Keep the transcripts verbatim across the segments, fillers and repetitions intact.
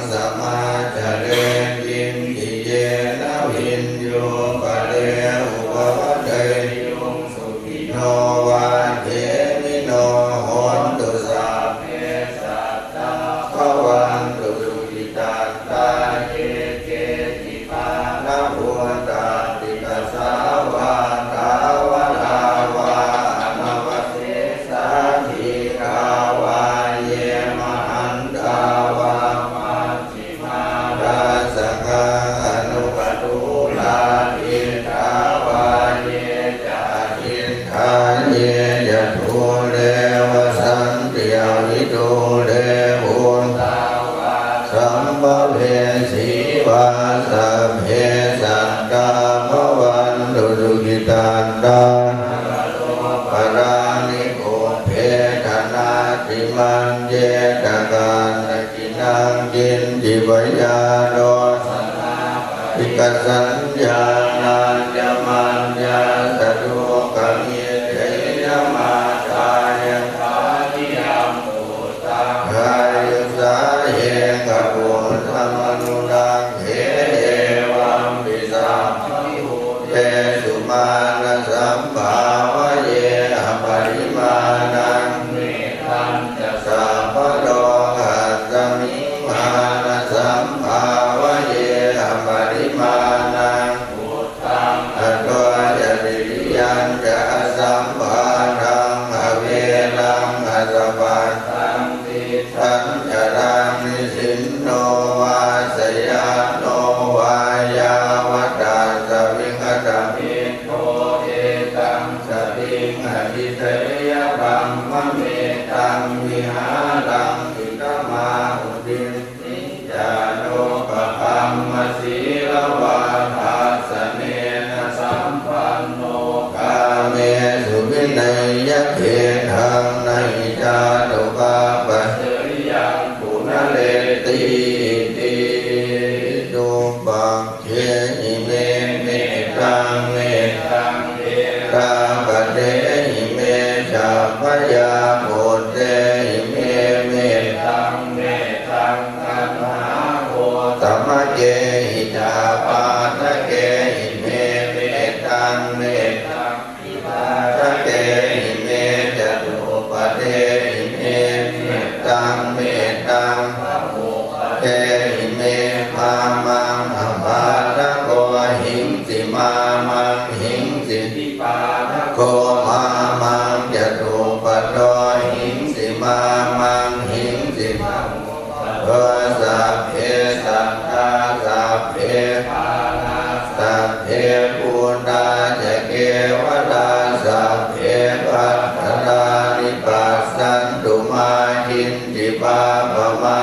samācare kiñci yena viññū pare upavadeyyuṃ. Sukhino vā khemino hontu, sabbe sattā bhavantu sukhitattā. Ye keci pāṇabhūtatthi tasā vā thāvarā vā anavasesā, dīghā vā ye mahantā vā majjhimā rassakā aṇukathūlā, diṭṭhā vā ye ca adiṭṭhā ye ca dūre vasanti avidūre, bhūtā vā sambhavesī vā, sabbe sattā bhavantu sukhitattā. Aparāni pubbe janāti maññetha katthaci naṃ kiñci, byārosanā paṭighasaññā nāññamaññassa dukkhamiccheyya. Mātā yathā piyaṃ puttaṃ āyusā ekaputtamanurakkhe, evampi sabbabhūtesu mānasambhāvaye aparimāṇaṃ. Mettañca sabbalokasmiṃ mānasambhāvaye aparimāṇaṃ, uddhaṃ adho ca tiriyañca asambādhaṃ averaṃ asapattaṃ. Tiṭṭhañcaraṃ nisinno vā sayāno vā yāvatassa vigatamiddho, etaṃ satiṃ adhiṭṭheyya brahmametaṃ vihāraṃ idhamāhu. Nissicca anupagamma sīlavā dassanena sampanno, kāmesu vineyya gedhaṃ, na hi jātu gabbhaseyyaṃ punaretīti. Piṭṭhibhagge ime mettaṃ, mettaṃ erāpathehi me chabyāputte ime mettaṃ, mettaṃ taṇhāgosamakkehi ca pāṭhakehi me mettaṃ, mettaṃ vibhāsake ime catuppadehi me mettaṃ, mettaṃ bahuppadehi me mā maṃ abhātako himsi mā maṃ himsi dvipādako mā maṃ catuppado himsi mā maṃ himsi bahupado. Sabbe sattā sabbe pāṇā sabbe bhūtā ca kevalā, sabbe bhadrāni passantu mā kiñci pāpamā.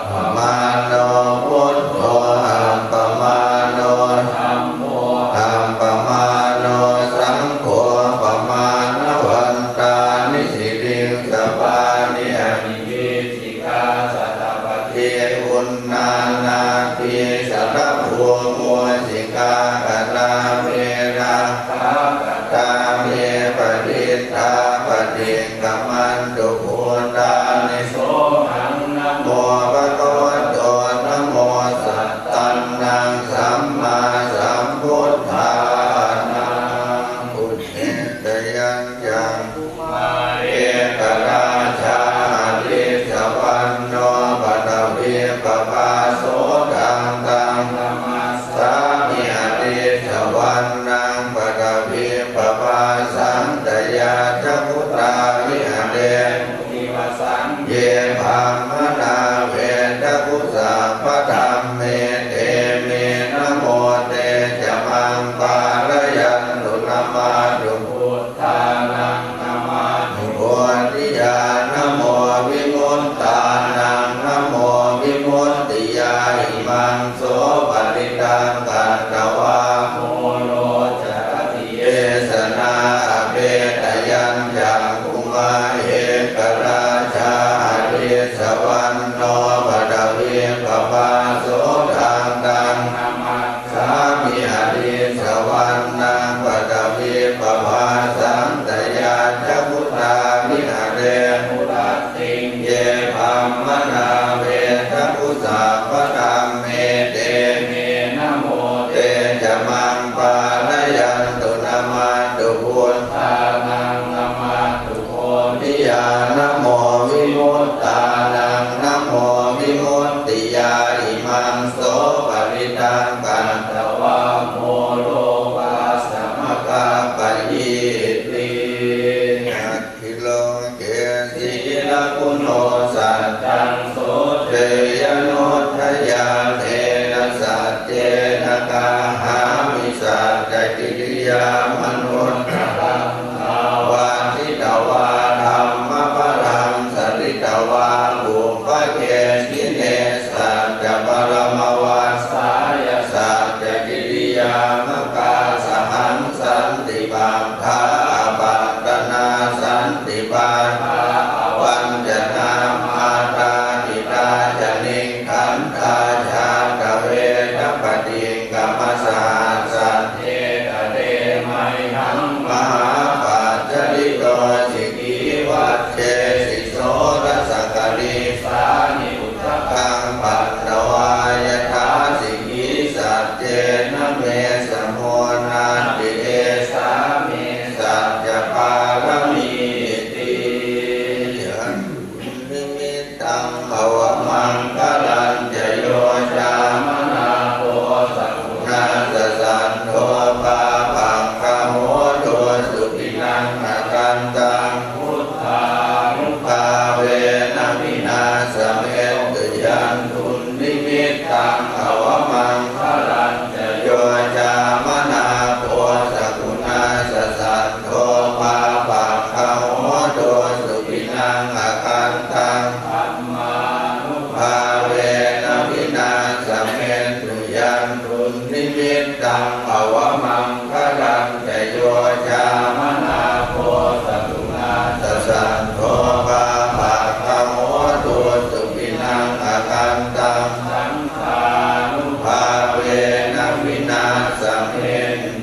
Appamāṇo buddho, appamāṇo dhammo, appamāṇo saṅgho, pamāṇavantāni siriṃsapāni ahi vicchikā satapadī uṇṇānābhī sarabū mūsikā, katā me rakkhā katā me parittā, paṭikkamantu bhūtāni. Sohaṃ namo bhagavato, namo sattannaṃ sammāsambuddhānaṃ. Udetayañca bhummā ekarājā harissavaṇṇo, paṭhavippabhāso taṃ taṃ namassāmi harissavaṇṇaṃ paṭhavippabhāsaṃ. Tayajja guttā viharemu nivasaṃ ye brāhmaṇā vedagu sabbadhamme, te me namo te ca maṃ pālayantu. Namatthu buddhānaṃ, namatthu bodhiyā, namo vimuttānaṃ, namo vimuttiyā. sabbadhamme te me namo te ca maṃ pālayantu. Namatthu buddhānaṃ namatthu bodhiyā namo vimuttānaṃ namo vimuttiyā. Imaṃ so parittaṃ katvā moro vāsamakappayīti. Atthi loke sīlaguṇo saccaṃ soceyyanuddayā. Tena saccena kāhāmi saccakiriyamanuttaraṃ. Āvajjitvā dhammabalaṃ saritvā pubbake jine saccabalamavassāya saccakiriyamakāsahaṃ. Santi pakkhā apattanā santi pādā avañcanā mātā pitā ca nikkhantā jātaveda paṭikkama. Saha saccena te mayhaṃ mahāpajjalito sikhī vajjesi soḷasa karīsāni udakaṃ patvā yathā sikhī. Saccena me samo natthi esā me saccapāramīti. Yandunnimittaṃ avamaṅgalañca yo cāmanāpo sakuṇassa saddo pāpaggaho dussupinaṃ akantaṃ buddhānubhāvena vināsamentu. Yandunnimittaṃ avamaṅgalañca yo cāmanāpo sakuṇassa saddo pāpaggaho dussupinaṃ akantaṃ dhammānubhāvena vināsamentu. Yandunnimittaṃ avamaṅgalañca yo cāmanāpo sakuṇassa saddo pāpaggaho dussupinaṃ akantaṃ saṅghānubhāvena vināsamentu.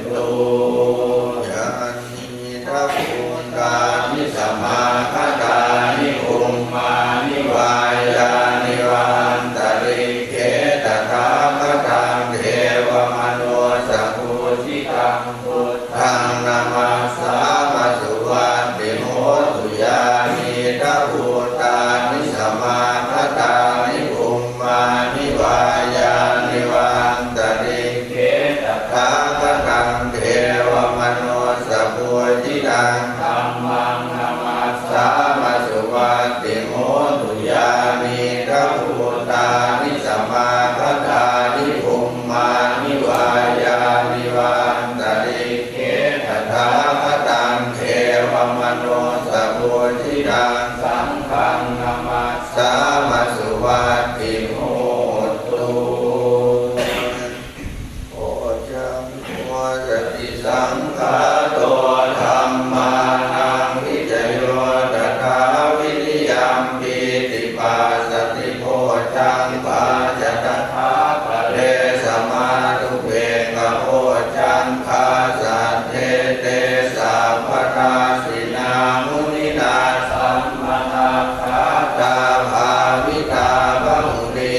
Yānīdha bhūtāni samāgatāni bhummāni vā yāni va antalikkhe tathāgataṃ devamanussapūjitaṃ buddhaṃ namassāma suvatthi hotu. Yānīdha bhūtāni samāgatāni bhummāni vā yāni va antalikkhe tathāgataṃ devamanussapūjitaṃ dhammaṃ namassāma suvatthi hotu. Yānīdha bhūtāni samāgatāni bhummāni vā yāni va antalikkhe tathāgataṃ devamanussapūjitaṃ saṅghaṃ namassāma suvatthi hotu. Bojjhaṅgo satisaṅkhāto dhammānaṃ vicayo tathā viriyampīti passaddhi bojjhaṅgā ca tathāpare samādhupekkhabojjhaṅgā sattete sabbadassinā muninā sammadakkhātā bhāvitā bahulī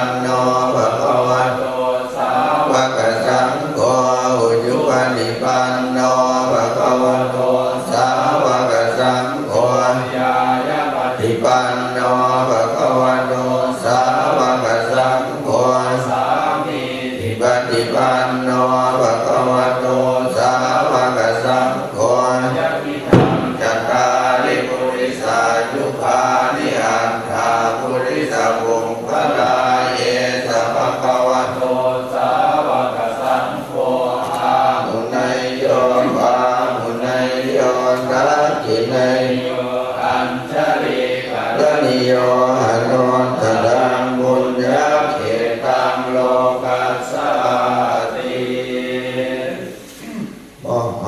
panno bhagavato sāvakasaṅgho, ujupaṭipanno bhagavato sāvakasaṅgho, ñāyapaṭipanno bhagavato sāvakasaṅgho, sāmīcipaṭipanno bhagavato sāvakasaṅgho, yadidaṃ cattāri purisayugāni aṭṭha purisapuggalā, esa bhagavato sāvakasaṅgho, āhuneyyo pāhuneyyo dakkhiṇeyyo añjalikaraṇīyo anuttaraṃ puññakkhettaṃ lokassāti.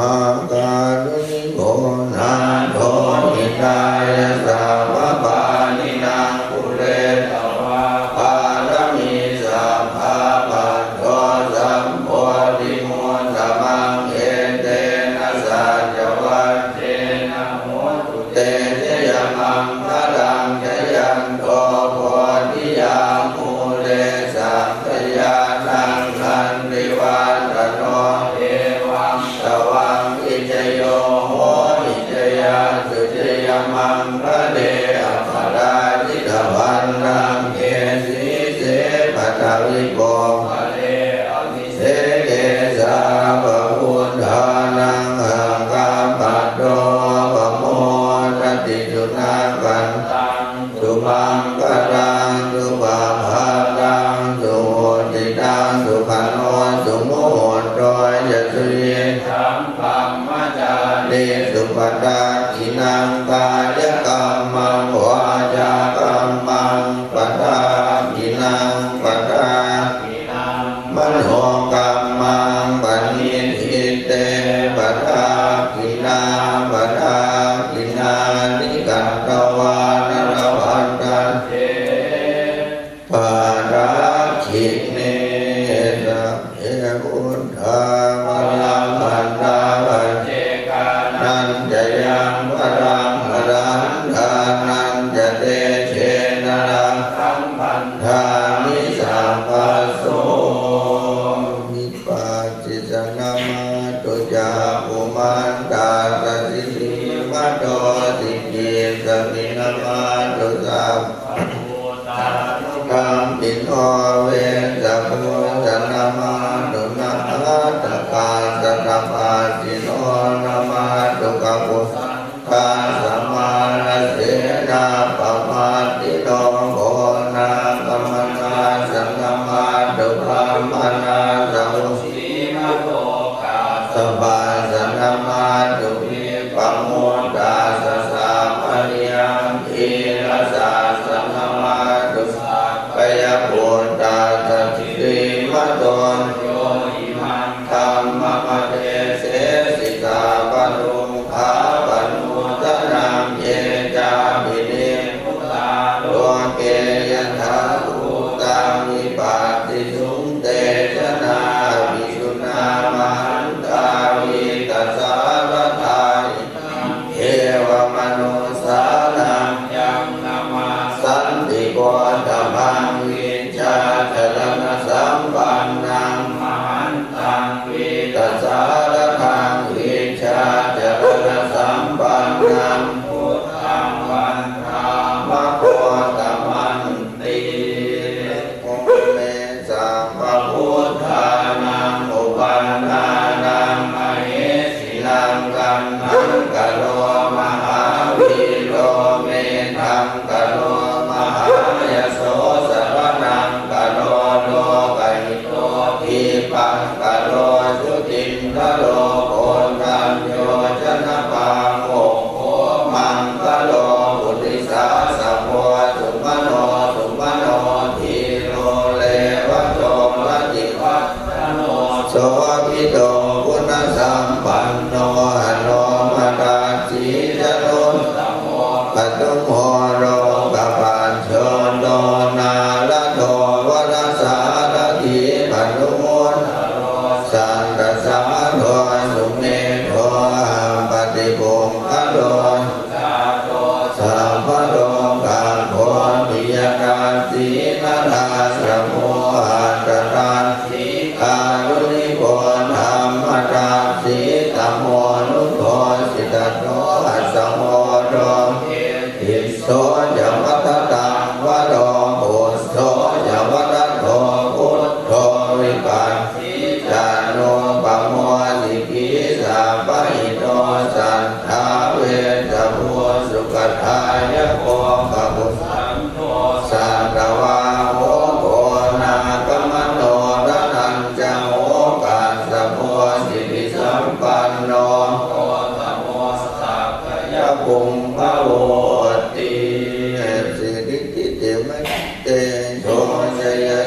Mahākāruṇiko nātho hitāya sabbapāṇinaṃ pūretvā pāramī sabbā patto sambodhimuttamaṃ, etena saccavajjena hotu te jayamaṅgalaṃ. Jayanto bodhiyā mūle sakyānaṃ nandivaḍḍhano, evaṃ tvaṃ vijayo hohi jayassu jayamaṅgale, aparājitapallaṅke sīse paṭhavipokkhare abhi seke sabbabuddhānaṃ aggappatto pamodati. Sunakkhattaṃ sumaṅgalaṃ supabhātaṃ suhuṭṭhitaṃ, sukhaṇo sumuhutto ca suyiṭṭhaṃ brahmacārisu, padakkhiṇaṃ kāyakammaṃ vācākammaṃ padakkhiṇaṃ, padakkhiṇaṃ manokammaṃ paṇidhī te padakkhiṇā, padakkhiṇāni katvāna labhantatthe padakkhiṇe. Sabbe buddhā balappattā paccekānañca yaṃ balaṃ arahantānañca tejena rakkhaṃ bandhāmi sabbaso. Vipassissa namatthu cakkhumantassa sirīmato, sikhissapi namatthu sabbabhūtānukampino, vessabhussa namatthu ñātakassa tapassino, namatthu kaku ttassa mārasenappamaddino, konāgamanassa namatthu brāhmaṇassa, sirīmato kassapassa namatthu vippamuttassa, sāmariyaṃ tīrasassa namatthu sakyaputtassa sirīmato, yo imaṃ dhammamadesethi sabbadukkhapanūdanaṃ, ye cāpi nibbutā loke yathābhūtaṃ vipassisuṃ, te janā apisuṇā mahantā vītasāradā, hitaṃ devamanussānaṃ yaṃ namassanti gotamaṃ, vijjā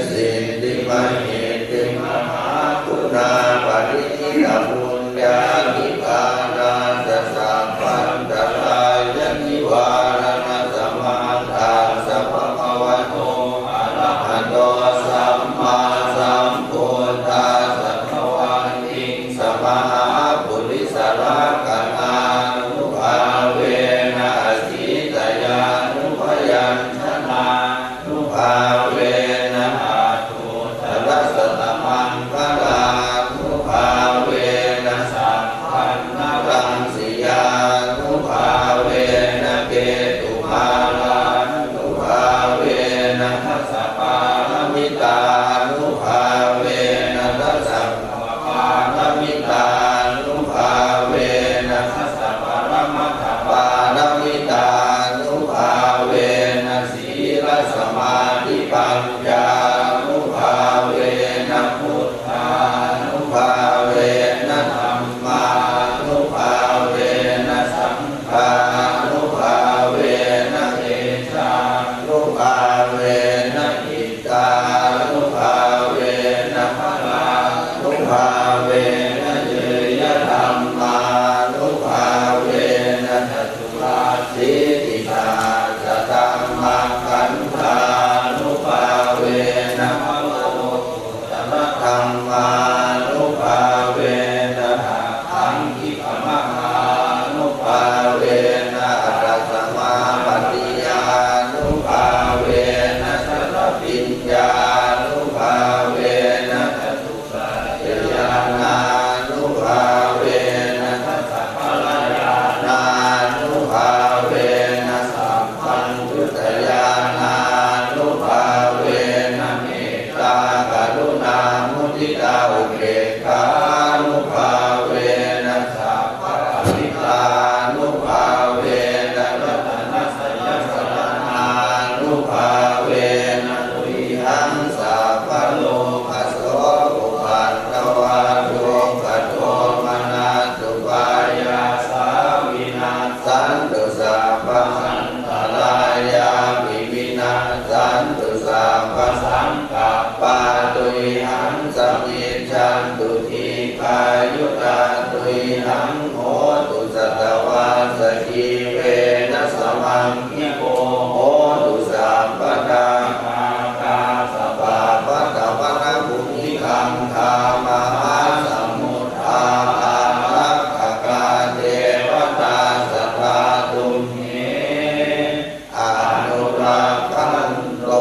siddhimahiddhimahāguṇāparimitapuññādhikārassa sabbantarāyanivāraṇasamatthassa bhagavato arahato sammāsambuddhassa dvattiṃsamahāpurisalakkhaṇānubhāvena asītyānubyañjanānubhayañjanānubhāvena aṭṭhuttarasatamaṅgalānubhāvena sabbannaraṃsiyānubhāvena ketumālānubhāvena dasapāramitānubhāvena dasabhāvapāramitānubhāvena dasaparamatthapāramitānubhāvena sīlasamādhipaññānubhāvena buddhānubhāvena dhammānubhāvena saṅghānubhāvena tejānubhāvena iddhānubhāvena balānubhāvena ñeyyadhammānubhāvena caturāsītisahassadhammakkhandhānubhāvena bhagavato dhammānubhāvena aṭṭhaṅgikamaggānubhāvena aṭṭhasamāpattiyānubhāvena chaḷabhiññānubhāvena chatusaccañāṇānubhāvena dasabalañāṇānubhāvena sabbaññutañāṇānubhāvena me ttā karuṇā muditā upekkhānubhāvena sabbaparittānubhāvena ratanattayasaraṇānubhāvena tuyhaṃ sabbarogasokupaddavadukkhadomanassupāyāsā vinassantu sabbaantarāyāpi vinassantu sabbasaṅkappā tuyhaṃ samijjhantu dīghāyutā tuyhaṃ hotu satavassajīvena samaṅgiko hotu sabbadā. Ākāsapabbatavanabhūmigaṅgāmahāsamud ārakkhakā devatā sadā tumhe anurakkhantu.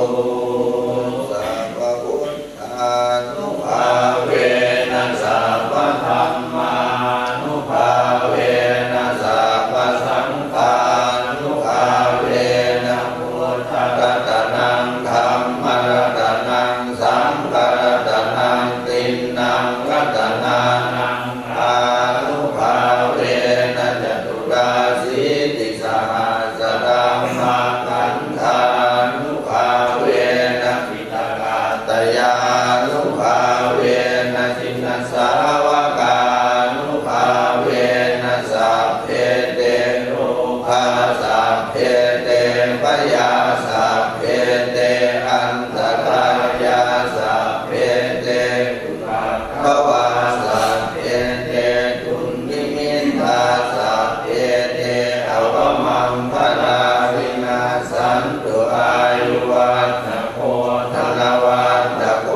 Sabbabuddhānubhāvena sabbadhammānubhāvena sabbasaṅghānubhāvena buddharatanaṃ dhammaratanaṃ saṅgharatanaṃ tiṇṇaṃ ratanānaṃ ānubhāvena caturāsītisahassadhammakkhandhānubhāvena piṭakattayānubhāvena jinasāvakānubhāvena sabbe te rogā sabbe te bhayā sabbe te antarāyā sabbe te upaddavā sabbe te dunnimittā sabbe te avamaṅgalā vinassantu. Āyuvaḍḍhako dhanavaḍḍhako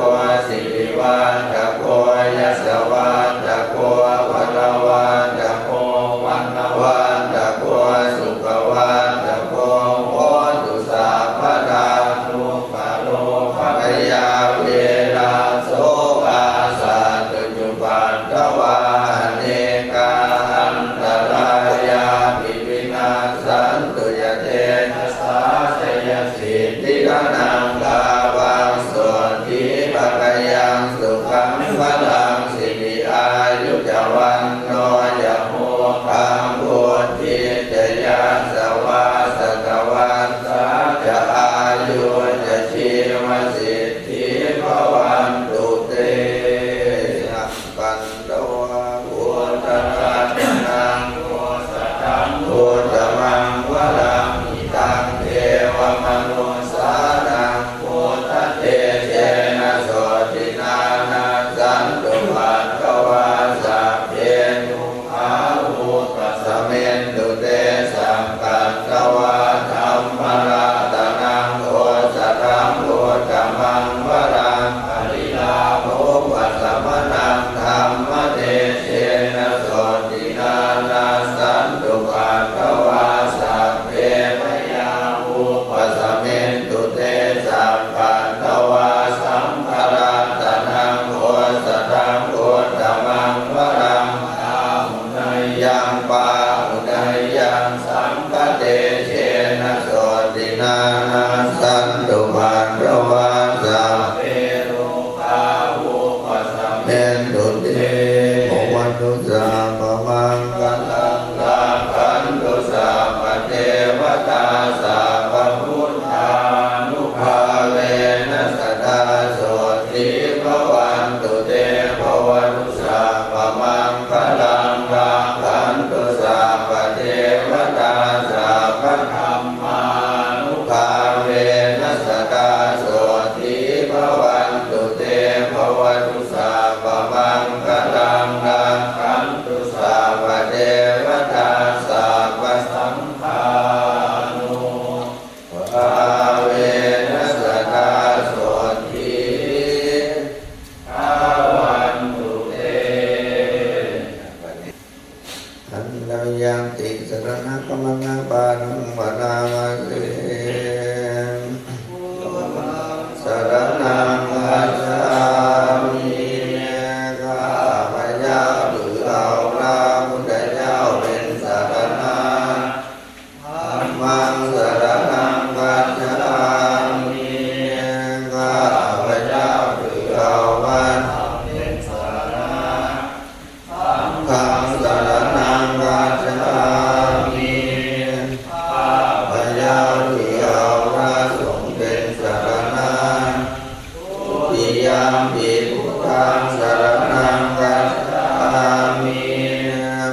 Dutiyampi buddhaṃ saraṇaṃ gacchāmi.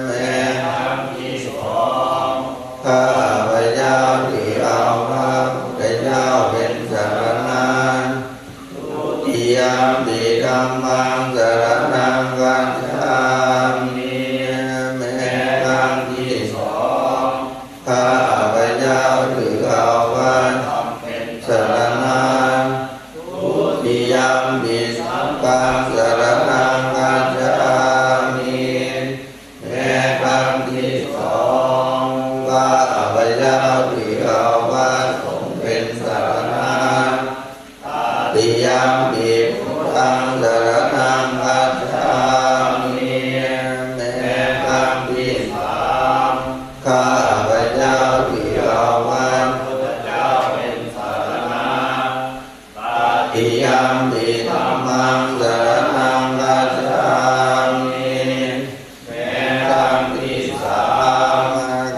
แม้ครั้งที่สอง ข้าพเจ้าถือเอาพระพุทธเจ้าเป็นสรณะ Dutiyampi dhammaṃ saraṇaṃ gacchāmi. แม้ครั้งที่สอง ข้าพเจ้าถือเอาพระธรรมเป็นสรณะ Dutiyampi saṅghaṃ saraṇaṃ gacchāmi. แม้ครั้งที่สอง ข้าพเจ้าถือเอาพระสงฆ์เป็นสรณะ Tatiyampi buddhaṃ saraṇaṃ gacchāmi. แม้ครั้งที่สาม ข้าพเจ้าถือเอาพระพุทธเจ้าเป็นสรณะ Tatiyampi dhammaṃ saraṇaṃ gacchāmi. แม้ครั้งที่สาม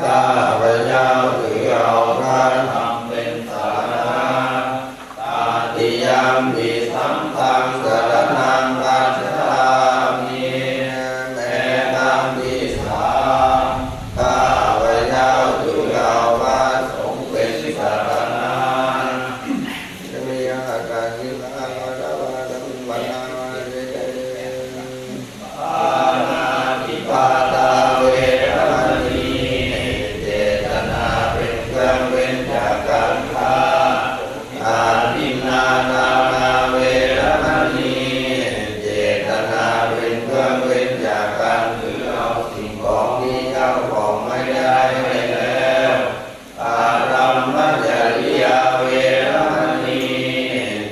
ข้าพเจ้าถือเอาพระธรรมเป็นสรณะ Tatiyampi saṅghaṃ saraṇaṃ gacchāmi. แม้ครั้งที่สาม ข้าพเจ้าถือเอาพระสงฆ์เป็นสรณะ Yaṃ yaṃ attā gilāva davā taṃ upaṭṭhāpati. Pāṇātipātā veramaṇī. เจตนาเป็นเครื่องเว้นจากการฆ่า Adinnādānā veramaṇī. เจตนาเป็นเครื่องเว้นจากการถือเอาสิ่งของที่เจ้าของไม่ได้ให้แล้ว Ārammacariyā veramaṇī.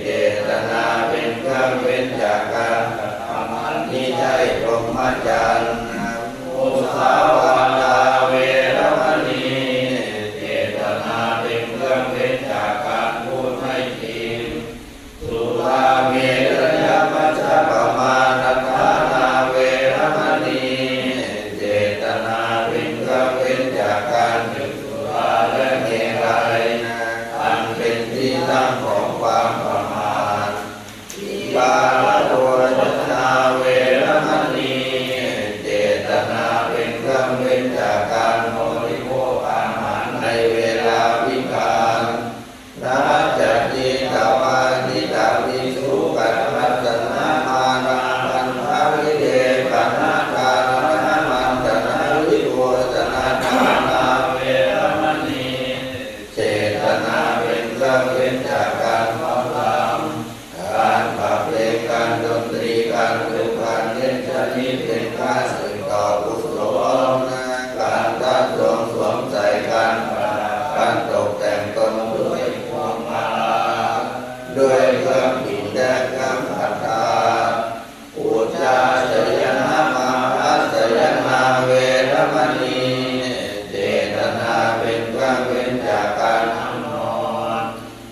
เจตนาเป็นเครื่องเว้นจากการกระทำอันมิใช่พรหมจรรย์ Musāvādā veramaṇī. เจตนาเป็นเครื่องเว้นจากการพูดไม่จริง Surāmerayamajjapamādaṭṭhānā veramaṇī. เจตนาเป็นเครื่องเว้นจากการดื่มสุราและเมรัย อันเป็นที่ตั้งของความประมาท Khīṇabhojanā veramaṇī. เจตนาเป็นเครื่องเว้นจากการบริโภคอาหารในเวลาวิกาล Na ca kittavā diṭṭhavīsu kathācana mānāpadhānamantavihekanaṭṭhānavibhojanadānā veramaṇī. เจตนาเป็นเครื่องเว้นจากการฟังธรรม การบำเพ็ญการดนตรี การดูการเล่นชนิดเป็นค่าสืบต่อกุศล การทัดทวงสวมใส่ การประดับ การตกแต่งตนด้วยพวงมาลา ด้วยเครื่องปิ่นและเครื่องประดับ Uccasayanamāhasayanā veramaṇī. เจตนาเป็นเครื่องเว้นจากการนั่งนอน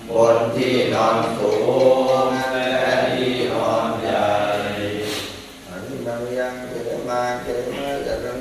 บนที่นอนสูงและที่นอนใหญ่ Aṇḍaṃ yaṃ khemā khemajataṃ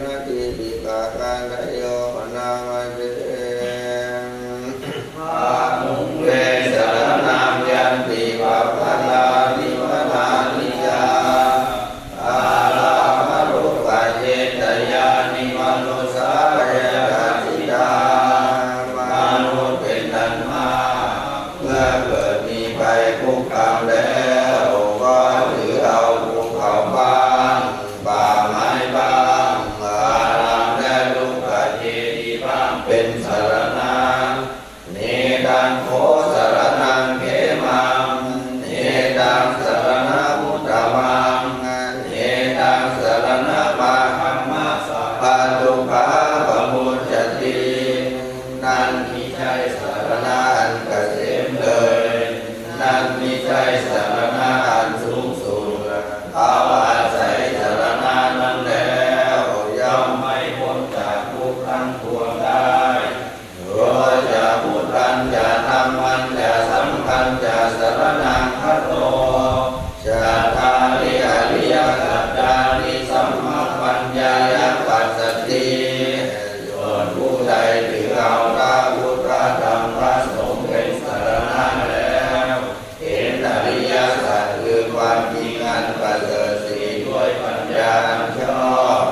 จริงอันประเสริฐสี่ด้วยปัญญาอันชอบ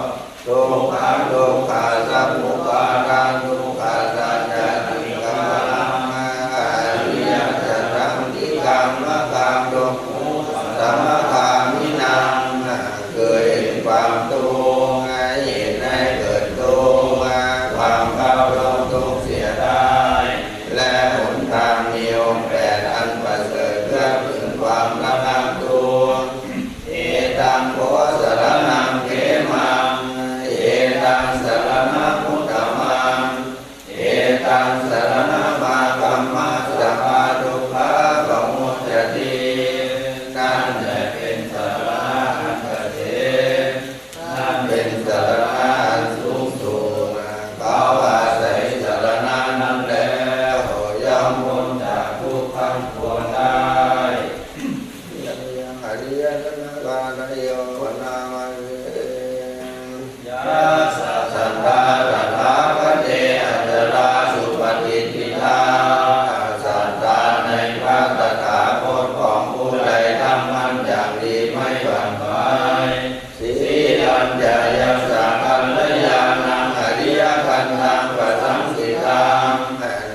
ทุกขัง ทุกขะสัมมุปปาทาน ทุกขะสัจจะติกรรมัง อริยสัจจังติกรรมกัง ทุกขุสัมมคามินัง คือเห็นความทุกข์ เหตุให้เกิดทุกข์ ความเข้าร่วมทุกข์เสียได้ และหนทางมีองค์แปดอันประเสริฐเพื่อถึงความระงับทุกข์ Etaṃ kho saraṇaṃ khemaṃ, etaṃ saraṇamuttamaṃ, etaṃ saraṇamāgamma, sabbadukkhā pamuccati. นั่นแหละเป็นสรณะอันเกษม นั่นเป็นสรณะอันสูงสุด เขาอาศัยสรณะนั้นแล้ว ย่อมพ้นจากทุกข์ทั้งปวงได้ Yaṃ yaṃ ariyasaraṇapādayo nāma Yassa satthā tathāgate acalā suppatiṭṭhitā. ศรัทธาในพระตถาคตของผู้ใดตั้งมั่นอย่างดีไม่หวั่นไหว Sīlañca yassa kalyāṇaṃ ariyakantaṃ pasakkhitaṃ.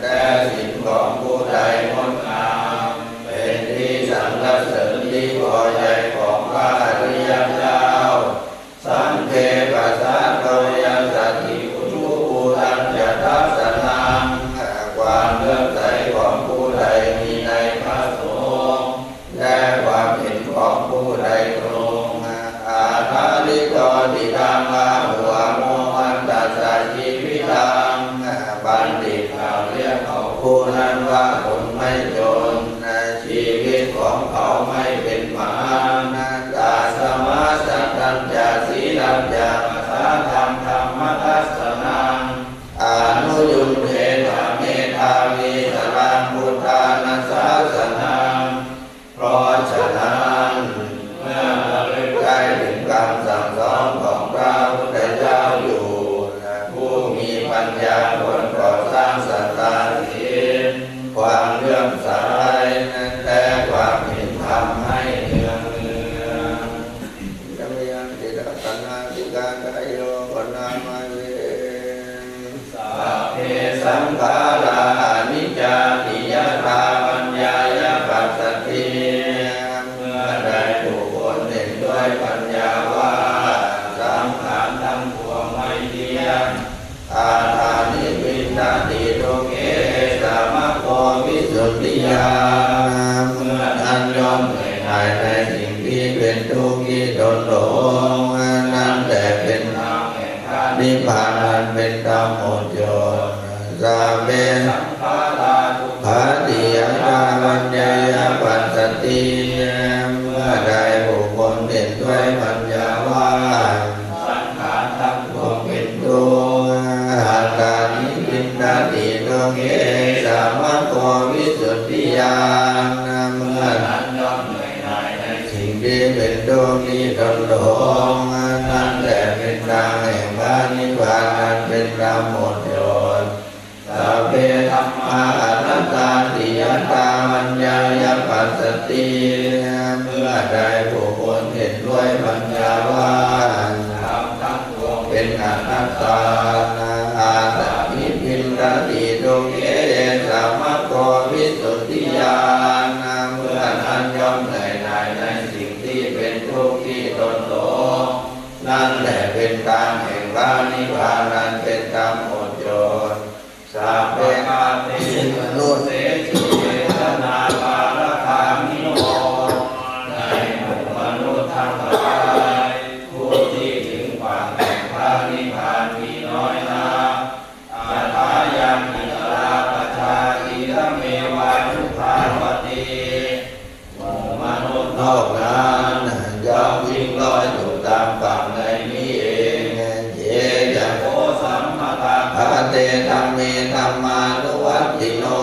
แต่ศีลของผู้ใดงดงาม เป็นที่สรรเสริญที่พอใจของพระอริยเจ้า Saṅghe pasādo yassāti ujuvuttañca dassanaṃ. ความเลื่อมใสของผู้ใดมีในพระสงฆ์ และความเห็นของผู้ใดตรง Ādharito diṭṭhaṃ āhu amoghantassa jīvitaṃ. บัณฑิตกล่าวเรียกเขาผู้นั้นว่าคนไม่จน ชีวิตของเขาไม่เป็นหมัน Tasmā saddhañca sīlañca pasādaṃ dhammadassanaṃ. Anuyuñjetha medhāvī saraṃ buddhāna sāsanaṃ. เพราะฉะนั้น เมื่อระลึกได้ถึงคำสั่งสอนของพระพุทธเจ้าอยู่ ผู้มีปัญญาควรก่อสร้างศรัทธาศีล ความเลื่อมใส และความเห็นธรรมให้เนืองเนือง Yamyaṃ tirattanādhikātayo nāma Sabbe saṅkhārā aniccāti yathābhaññāya passati. เมื่อใดบุคคลเห็นด้วยปัญญาว่าสังขารทั้งปวงไม่เที่ยง Atthāni piṇḍāti dukkhe samaggo visuddhiyā. เมื่อนั้นย่อมเหนื่อยหน่ายในสิ่งที่เป็นทุกข์ที่ตนหลง นั่นแหละเป็นทางแห่งพระนิพพานอันเป็นธรรมหมดจด Sabbe saṅkhārā dukkhāti yathābhaññāya passati. เมื่อใดบุคคลเห็นด้วยปัญญาว่าสังขารทั้งปวงเป็นทุกข์ Atthāni piṇḍāti dukkhe samaggo visuddhiyā. เมื่อนั้นย่อมเหนื่อยหน่ายในสิ่งที่เป็นทุกข์ที่ตนหลง นั่นแหละเป็นทางแห่งพระนิพพานอันเป็นธรรมหมดจด Sabbe dhammā anattāti yathābhaññāya passati. เมื่อใดบุคคลเห็นด้วยปัญญาว่าธรรมทั้งปวงเป็นอนัตตา Asmiṃ piṇḍāti dukkhe samaggo visuddhiyā. เมื่อนั้นย่อมเหนื่อยหน่ายในสิ่งที่เป็นทุกข์ที่ตนหลง นั่นแหละเป็นทางแห่งพระนิพพานอันเป็นธรรมหมดจด Sabbe kātīmanussesū vedanāparakāmino. ในหมู่มนุษย์ทั้งหลาย ผู้ที่ถึงฝั่งแห่งพระนิพพานมีน้อยนัก Athāyaṃ itikarā pajāti idameva yudhāvati. หมู่มนุษย์นอกนั้นย่อมวิ่งลอยอยู่ตามฝั่งในนี้เอง Ye ca bho sammatthakkhā te dhamme dhammānuvattino.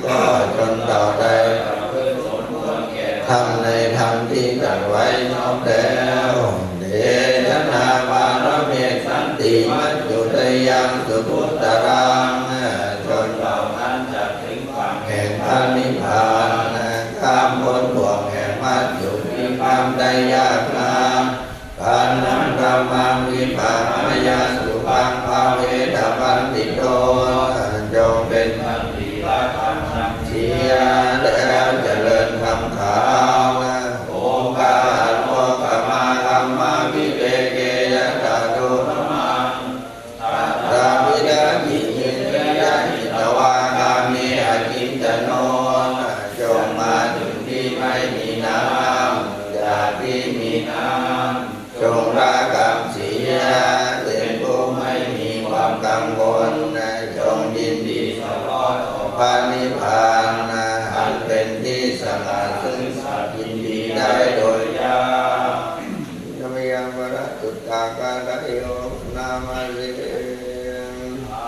ก็ชนเหล่าใดประพฤติสมควรแก่ธรรมในธรรมที่ตรัสไว้ชอบแล้ว Te janā pāramessanti maccuneyyaṃ suduttaraṃ. ชนเหล่านั้นจักถึงฝั่งแห่งพระนิพพาน ข้ามพ้นบ่วงแห่งมัจจุราช ความได้ยากนะ Pāṇaṃ dhammaṃ vipahāya sukhaṃ bhaveda paṇḍito. จงเป็นบัณฑิตละธรรมเสียแล้วเจริญธรรมขาว Oghārokamāgamma viveke yathāto dhammaṃ. Tathāpi natthi kiñci hitvā kāme akiñcino. จงมาถึงที่ไม่มีน้ำ จากที่มีน้ำ จงละกรรมเสีย เป็นผู้ไม่มีความกังวล จงยินดีเฉพาะต่อพระนิพพาน อันเป็นที่สงัดซึ่งสัตว์ยินดีได้โดยยาก Yamyaṃ parasuttagāthāyo bhaṇāma se.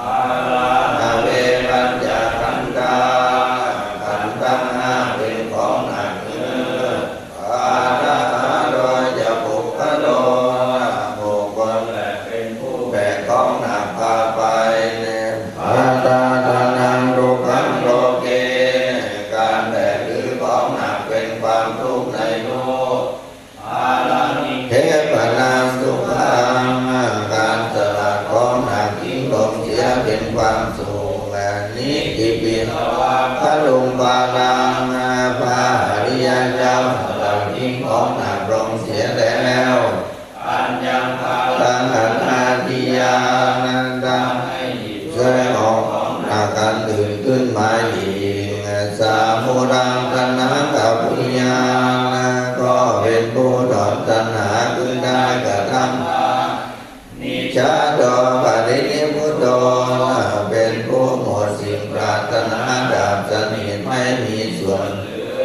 Hārave pañcakkhandhā. ขันธ์ทั้งห้าเป็นของหนักเนื้อ Bhārahāro ca puggalo. บุคคลแบกเป็นผู้แบกของหนักพาไป Attāttānaṃ dukkhaṃ loke. การแบกถือของหนักเป็นความทุกข์ในโลก Paranibbitānaṃ sukhaṃ. การสละของหนักทิ้งลงเสียเป็นความสุข Nitthi pitvā guruṃ bhāraṃ. พระอริยเจ้าสละทิ้งของหนักลงเสียแล้ว Aññaṃ bhāraṃ anāthīya. ได้หยิบฉวยเอาของหนักอันอื่นขึ้นมาอีก Samuddaṃ taṇhaṃ abbhuññaṃ. ก็เป็นผู้ถอนตัณหาขึ้นได้กระทั่ง Nissādo parinibbuto. เป็นผู้หมดสิ่งปรารถนาดับสนิทไม่มีส่วนเหลือ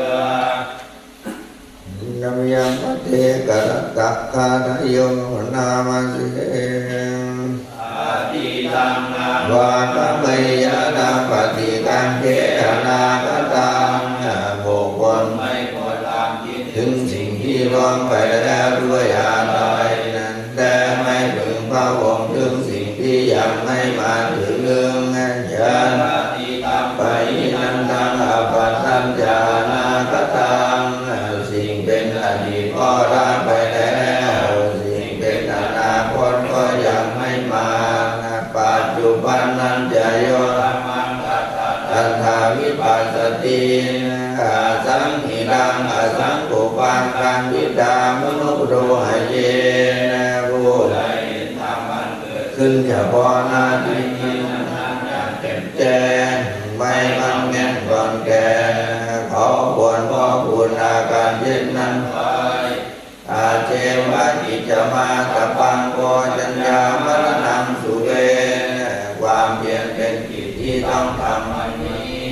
Yamyaṃ paccekagāthāyo bhaṇāma se. Atītaṃ nānvāgameyya nappaṭikaṅkhe anāgataṃ. บุคคลไม่ควรตามคิดถึงสิ่งที่ล่วงไปแล้วด้วยอาลัยนั้น และไม่พึงพะวงถึงสิ่งที่ยังไม่มาถึง Yadatītaṃ pahīnantaṃ appattañca anāgataṃ. สิ่งเป็นอดีตก็ละไปแล้ว สิ่งเป็นอนาคตก็ยังไม่มา Paccuppannañca yo dhammaṃ tattha tattha vipassati, asaṃhiraṃ asaṅkuppaṃ kaṃpitamano buddho. ผู้ใดเห็นธรรมอันเกิดขึ้นเฉพาะหน้าในที่นั้นๆ อย่างแจ่มแจ้ง ไม่ง่อนแง่นคลอนแคลน เขาควรพอกพูนอาการเช่นนั้นไว้ Ajjeva kiccamātappaṃ ko jaññā maraṇaṃ suve. ความเพียรเป็นกิจที่ต้องทำวันนี้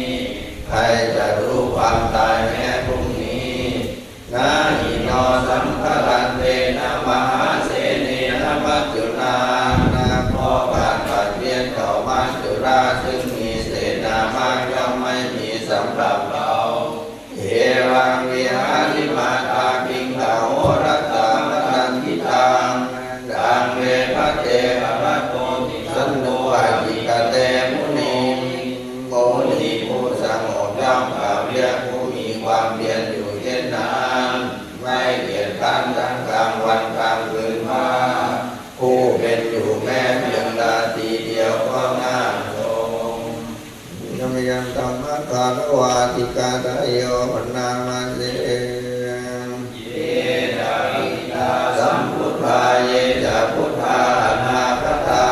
ใครจะรู้ความตายแม้พรุ่งนี้ Na hi no saṅgarantena mahāsenena maccunā. เพราะการผัดเพี้ยนของมัจจุราชซึ่งมีเสนามากย่อมไม่มีสำหรับเรา Evaṃ vihārimātā kiṃ ahorātraṃ ataṇḍitaṃ, taṃ ve bhaddekarattoti santo ācikkhate muni. มุนีผู้สงบย่อมกล่าวเรียกผู้มีความเพียรอยู่เช่นนั้น ไม่เกียจคร้านทั้งกลางวันกลางคืนว่า ผู้เป็นอยู่แม้เพียงราตรีเดียวก็น่าชม Yamyaṃ dhammaggāthā vā ātikāthāyo bhaṇāma se. Ye ca atītā sambuddhā, ye ca buddhā anāgatā,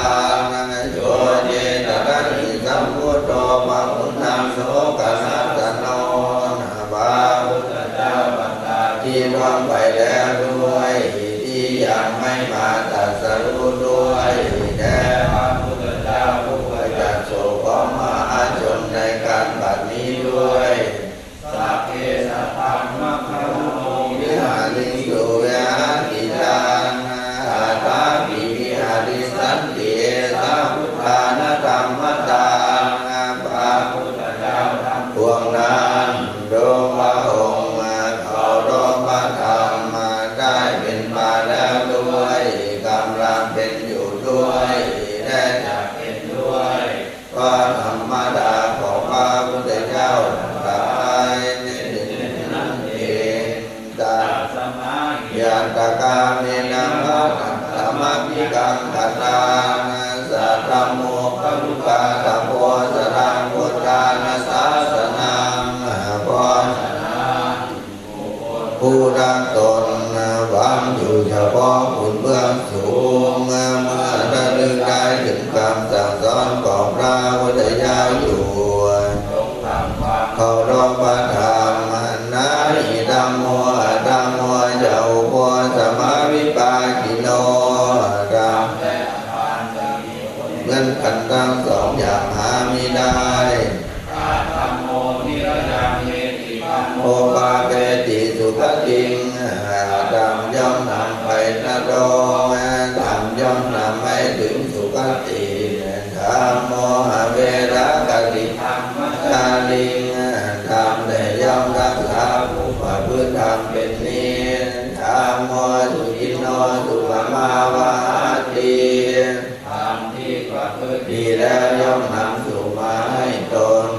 yo cetasaṃsambuddho pahutaṃ sokanassanno. พระพุทธเจ้าบรรดาที่ล่วงไปแล้วด้วย ที่ยังไม่มาตรัสรู้ด้วย และพระพุทธเจ้าผู้ขจัดโศกของมหาชนในการบัดนี้ด้วย Sabbe sattā maggānaṃ vihāriṃsu vihāriyaṃ, atthāpi viharissanti esa buddhāna dhammadā. พระพุทธเจ้าทั้งปวงนั้น รู้พระองค์เคารพพระธรรมได้เป็นมาแล้วด้วย กำลังเป็นอยู่ด้วย และจะเป็นด้วย ก็ธรรมดาของพระพุทธเจ้าทั้งหลายเป็นเช่นนั้นเอง Tasmā Ñātakāmena bhātamabbhikaṅkhaṇā, saddhammo khalu gabbhassa saraṃ buddhāna sāsanaṃ. เพราะฉะนั้น ผู้รักตนหวังอยู่เฉพาะคุณเบื้องสูง เมื่อระลึกได้ถึงคำสั่งสอนของพระพุทธเจ้าอยู่ เคารพพระธรรม na hi dhammo adhammo ca ubbho samavipākino. ธรรมและอธรรมจะมีผลเหมือนกันทั้งสองอย่างหามิได้ Adhammo nirayaṃ neti dhammo pāpeti sugatiṃ. ธรรมย่อมนำไปนรก ธรรมย่อมนำให้ถึงสุคติ Dhammo averā kati dhammacāriṃ. ธรรมแต่ย่อมรักษาผู้ประพฤติธรรมเป็นนิจ Dhammo sukhino sukhamā vahāti. ธรรมที่ประพฤติดีแล้วย่อมนำสุขมาให้ตน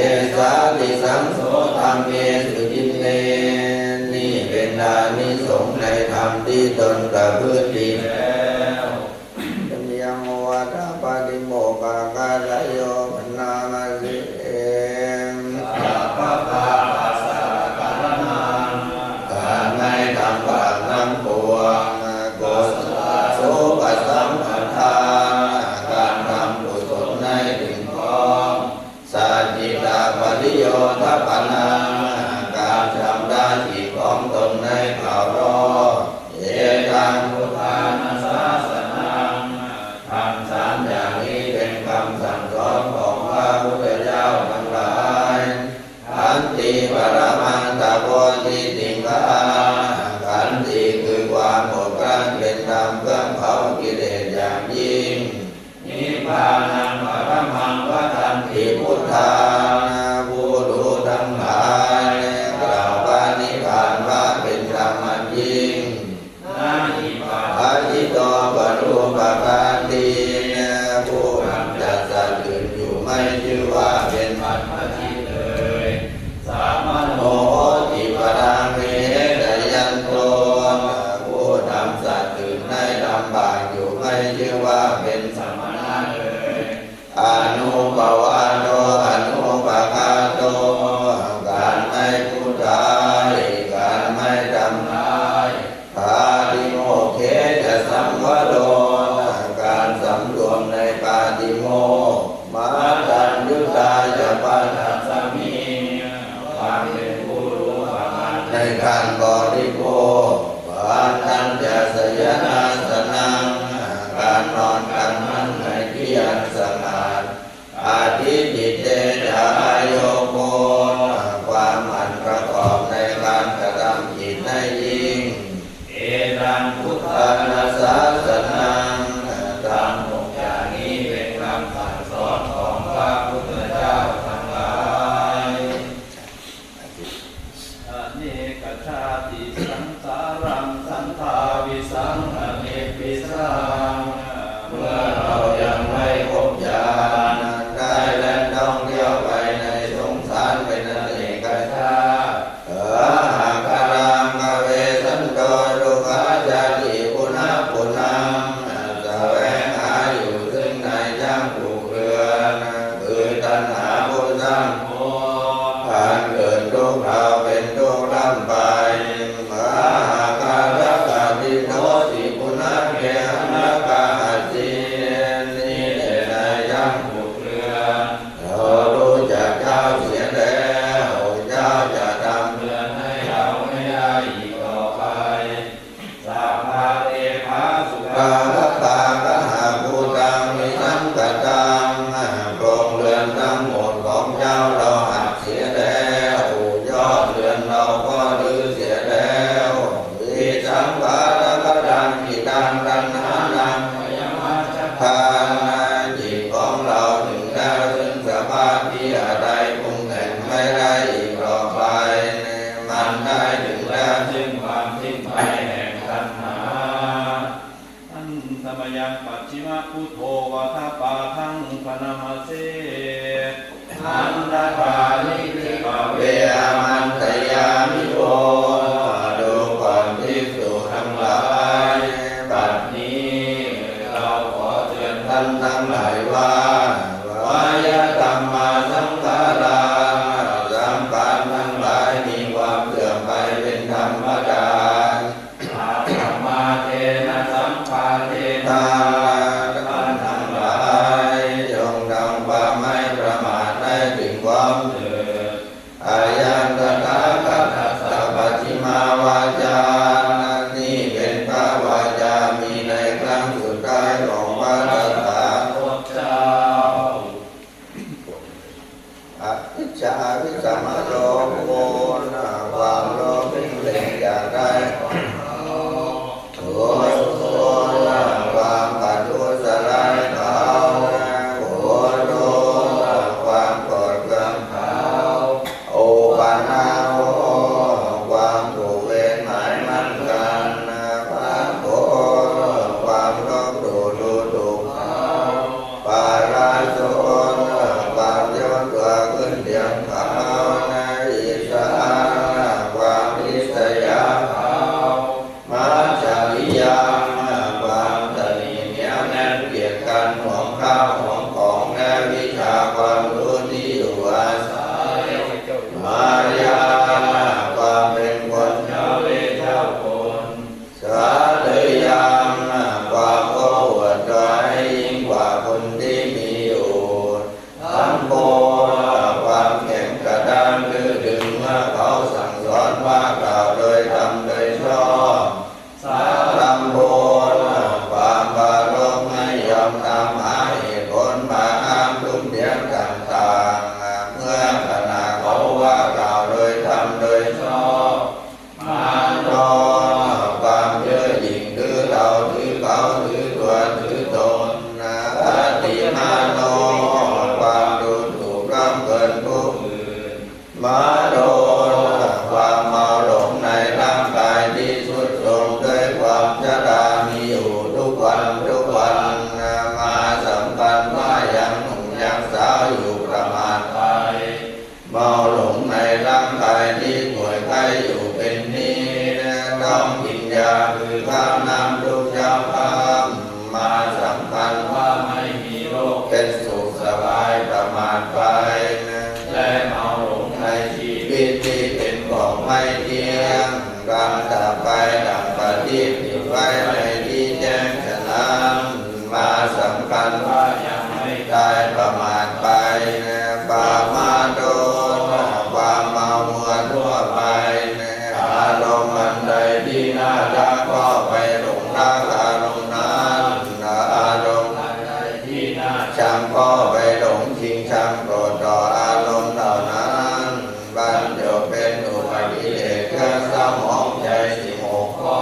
Esāti saṃ so dhamme sudinne. นี่เป็นอานิสงส์ในธรรมที่ตนประพฤติดีแล้ว Yaṃ vata pātimokkhaṃ kārayo bhaṇāma se. Sabbapāpassa karaṇaṃ. การไม่ทำบาปทั้งปวง Kusalasu pasambhadhā. การทำกุศลให้ถึงพร้อม Sacittapariyodapanaṃ. การชำระจิตของตนให้ขาวรอบ Etam buddhāna sāsanaṃ. ธรรมสามอย่างนี้เป็นคำสั่งสอนของพระพุทธเจ้าทั้งหลาย Khanti paramaṃ tapo titikkhaṃ. ขันติคือความอดกลั้นเป็นธรรมเครื่องเผากิเลสอย่างยิ่ง Nibbānaṃ paramaṃ vadanti buddhā. ผู้รู้ทั้งหลายกล่าวพระนิพพานว่าเป็นธรรมอันยิ่ง Na hi parājito parūpaghātī. ผู้กำจัดสัตว์อื่นอยู่ไม่ชื่อว่าเป็นบรรพชิตเลย Samano hoti paraṃ vihetayanto. ผู้ทำสัตว์อื่นให้ลำบากอยู่ไม่ชื่อว่าเป็นสมณะเลย Anuppavādo anupaghāto. การไม่พูดร้าย การไม่ทำร้าย Pātimokkhe ca saṃvaro. การสำรวมในปาติโมกข์ Mataññutā ca paṭhasmiṃ. ความเป็นผู้รู้ประมาณในการบริโภค Bhaddantacayasanaṃ. การนอนกางมั่นในที่อันสงัด Adhiṭṭhite ca āyogo. ความหมั่นประกอบในการกระทำจิตให้ยิ่ง Etam buddhāna sāsanaṃ. ธรรมหกอย่างนี้เป็นคำสั่งสอนของพระพุทธเจ้าทั้งหลาย Anekajātisaṃsāraṃ santāvibhissaṃ. เมื่อเรายังไม่พบญาณ ได้แล่นท่องเที่ยวไปในสงสารเป็นอเนกชาติ Hāhākāraṃ kavesanto dukkhajāti punapphunaṃ. แสวงหาอยู่ซึ่งในยักษ์ผูกเรือน คือตัณหาผู้สร้างภพ อันเกิดทุกข์เราเป็นทุกข์ร่ำไป Hāhākārakāpidoti punaggeharakāhassi. นี่แหละนายยักษ์ผูกเรือน เรารู้จักเจ้าเสียแล้ว เจ้าจะทำเรือนให้เราไม่ได้อีกต่อไป Sabbā te phāsukā labhā gahābhūtaṃ visaṅkataṃ. โครงเรือนทั้งหมดของเจ้าเราหักเสียแล้ว ยอดเรือนเราก็รื้อเสียแล้ว Visuddhā bhāsakataṃ cittaṃ taṇhānaṃ bhayamajjhapaṃ. จิตของเราถึงแล้วซึ่งสภาพที่อะไรปรุงแต่งไม่ได้อีกต่อไป มันได้ถึงแล้วซึ่งความสิ้นไปแห่งตัณหา Handa mayaṃ pacchimaṃ buddho vata pādaṃ bhaṇāma se. Handa pāṇi bhikkhave āmantayāmi kho. ดูก่อนภิกษุ คือความน้ำทุกข์เช้าค่ำ มาสำคัญว่าไม่มีโรค เป็นสุขสบายประมาทไป และเมาหลงในชีวิตที่เป็นของไม่เที่ยง การดับไปดังประทีปติดไว้ในที่แจ้งฉะนั้น มาสำคัญว่ายังไม่ตายประมาทไป ปมาโท ความเมามัวทั่วไป อารมณ์อันใดที่น่ารักก็ไปหลงรักอารมณ์นั้น อารมณ์อันใดที่น่าชังก็ไปหลงชิงชังโกรธต่ออารมณ์เหล่านั้น บรรจบเป็นอุปกิเลสเครื่องเศร้าหมองใจสิบหกข้อ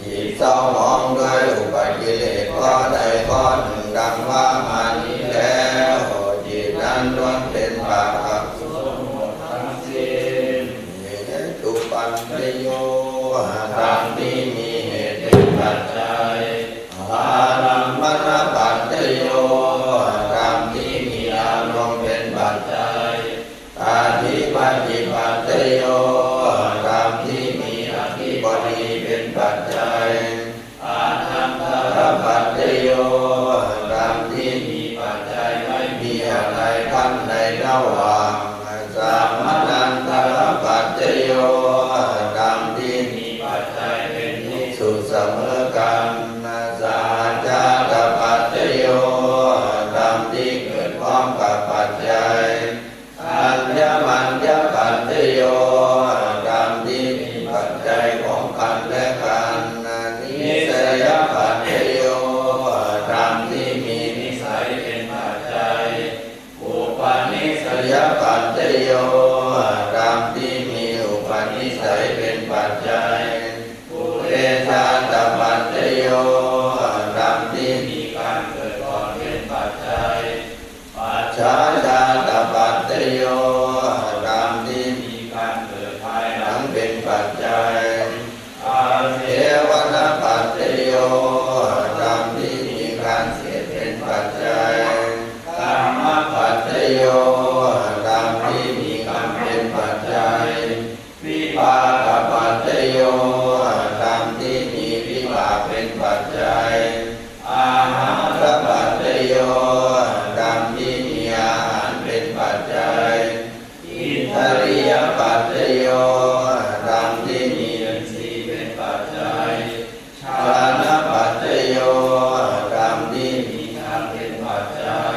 จิตเศร้าหมองด้วยอุปกิเลสข้อใดข้อหนึ่งดังว่ามานี้แล้ว จิตนั้นล้วนเป็นบาปอกุศลหมดทั้งสิ้น เหตุปัจจโย ธรรมที่มีเหตุเป็นปัจจัย อารัมมณปัจจโย ธรรมที่มีอารมณ์เป็นปัจจัย อธิปติปัจจโย ธรรมที่มีอธิบดีเป็นปัจจัย อานันตรปัจจโย ธรรมที่มีปัจจัยไม่มีอะไรขั้นในระหว่าง สมนันตรปัจจโย ธรรมที่มีปัจจัยเป็นที่สุดเสมอกัน สหจาตปัจจโย ธรรมที่เกิดพร้อมกับปัจจัย อัญญมัญญปัจจโย ธรรมที่มีปัจจัยของกันและกัน นิสยปัจจโย ธรรมที่มีนิสัยเป็นปัจจัย อุปนิสยปัจจโย ธรรมที่มีอุปนิสัยเป็นปัจจัย ปุเรชาตปัจจโย ธรรมที่มีการเกิดก่อนเป็นปัจจัย ปัจฉาชาตปัจจโย ธรรมที่มีการเกิดภายหลังเป็นปัจจัย อาเสวนปัจจโย ธรรมที่มีการเสพเป็นปัจจัย กรรมปัจจโย ธรรมที่มีกรรมเป็นปัจจัย วิปากปัจจโย ธรรมที่มีวิบากเป็นปัจจัย อาหารปัจจโย ธรรมที่มีอาหารเป็นปัจจัย อินทรียปัจจโย ธรรมที่มีอินทรีย์เป็นปัจจัย ฌานปัจจโย ธรรมที่มีฌานเป็นปัจจัย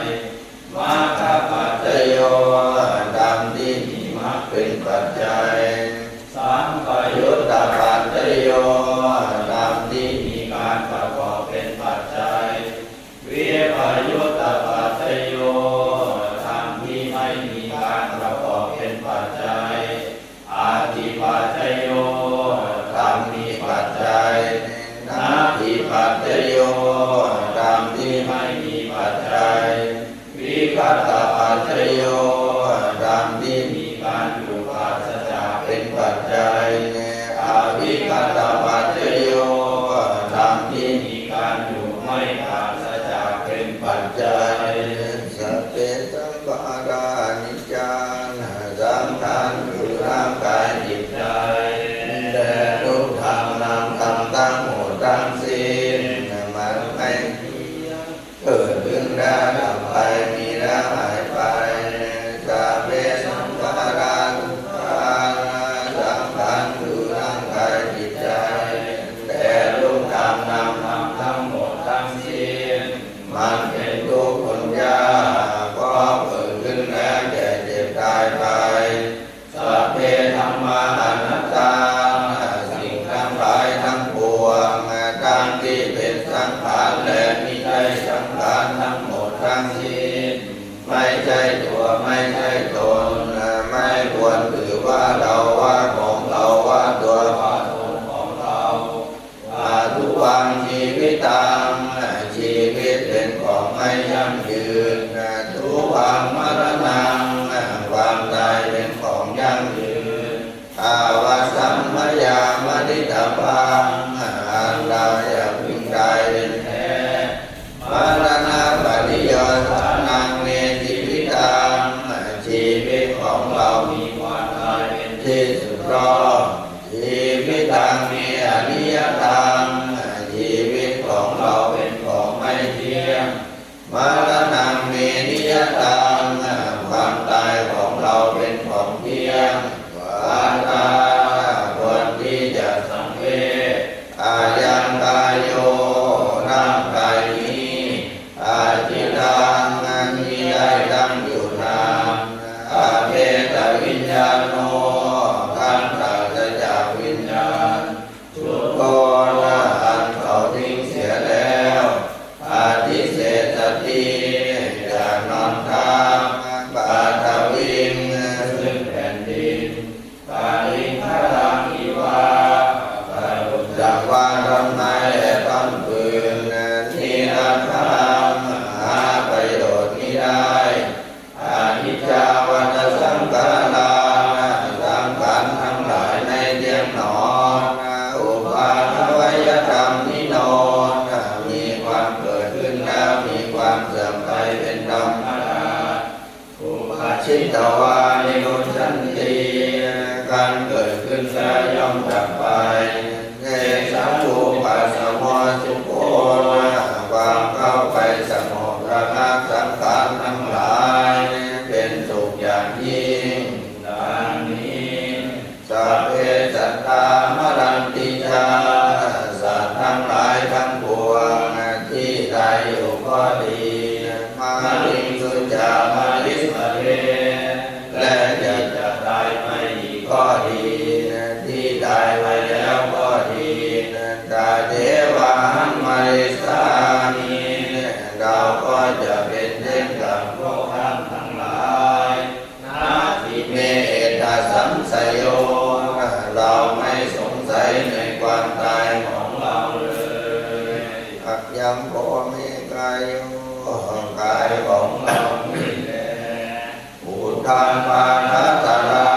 มัคคปัจจโย ธรรมที่มีมรรคเป็นปัจจัย สัมปยุตตปัจจโย ธรรมที่มีการประกอบเป็นปัจจัย วิปยุตตปัจจโย ธรรมที่ไม่มีการประกอบเป็นปัจจัย อัตถิปัจจโย ธรรมมีปัจจัย นัตถิปัจจโย ธรรมที่ไม่มีปัจจัย วิคตปัจจโย ธรรมที่มีการอยู่ปราศจากเป็นปัจจัย อวิคตปัจจโย ธรรมที่มีการอยู่ไม่ปราศจากเป็นปัจจัย สัพเพสังขาร สังขารคือร่างกายจิตใจ แต่รูปธรรมนามธรรมทั้งหมดทั้งสิ้น มันไม่เที่ยง เกิดขึ้นแล้วดับไป มีแล้วหายไป สัพเพสังขาร ทุกขา สังขารคือร่างกายจิตใจ แต่รูปธรรมนามธรรมทั้งหมดทั้งสิ้น มันเป็นทุกข์ทนยาก เพราะเกิดขึ้นแล้วแก่เจ็บตายไป สัพเพธัมมาอนัตตา สิ่งทั้งหลายทั้งปวง ทั้งที่เป็นสังขารและมิใช่สังขารทั้งหมดทั้งสิ้น ไม่ใช่ตัว ไม่ใช่ตน ไม่ควรถือว่าเรา ว่าของเรา ว่าตัว ว่าตนของเรา Adhuvaṃ jīvitaṃ ชีวิตเป็นของไม่ยั่งยืน Dhuvaṃ maraṇaṃ ความตายเป็นของยั่งยืน Avassaṃ mayā maritabbaṃ อันเราจะพึงตายเป็นแท้ Maraṇapariyosānaṃ me jīvitaṃ ชีวิตของเรามีความตายเป็นที่สุดรอบ Jīvitaṃ me aniyataṃ ตายของเราเลย Ayaṃ kho me kāyo กายของเรานี่แล uddhaṃ pādatalā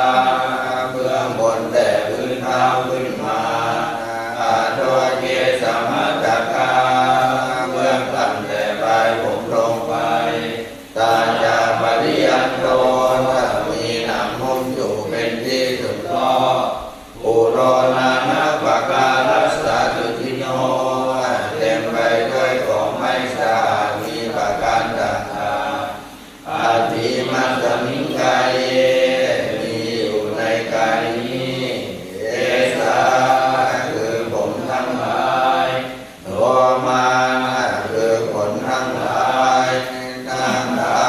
เบื้องบนแต่พื้นเท้าขึ้นมา adho kesamatthakā เบื้องต่ำแต่ปลายผมลงไป tañca pariyanto มีหนังหุ้มอยู่เป็นที่สุดรอบ pūro nānappakārassa dukkhiṇo เต็มไปด้วยของไม่สะอาดมีประการต่างๆ atthi imasmiṃ kāye มีอยู่ในกายนี้ kesā คือผมทั้งหลาย lomā คือขนทั้งหลาย nakhā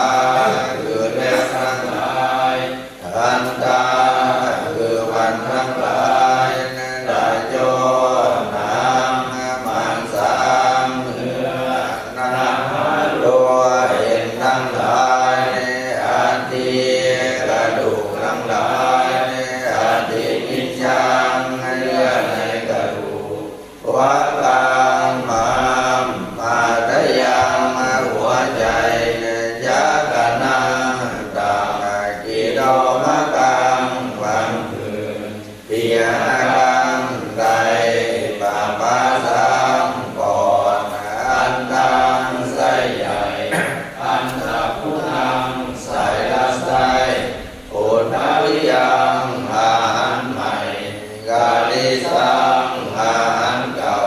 คือเล็บทั้งหลาย dantā คือฟันทั้งหลาย taco หนัง maṃsaṃ เนื้อ naharo เอ็นทั้งหลาย atthi กระดูกทั้งหลาย athimijjaṃ เยื่อในกระดูก vataṃ maṃ hadayaṃ หัวใจ cakanaṃ ตับ kilomakhaṃ ฟันผุ pihakaṃ ไต papphāsaṃ ปอด antaṃ ไส้ใหญ่ antabhūtaṃ สายลำไส้ udariyaṃ อาหารใหม่ kalisaṃ อาหารเก่า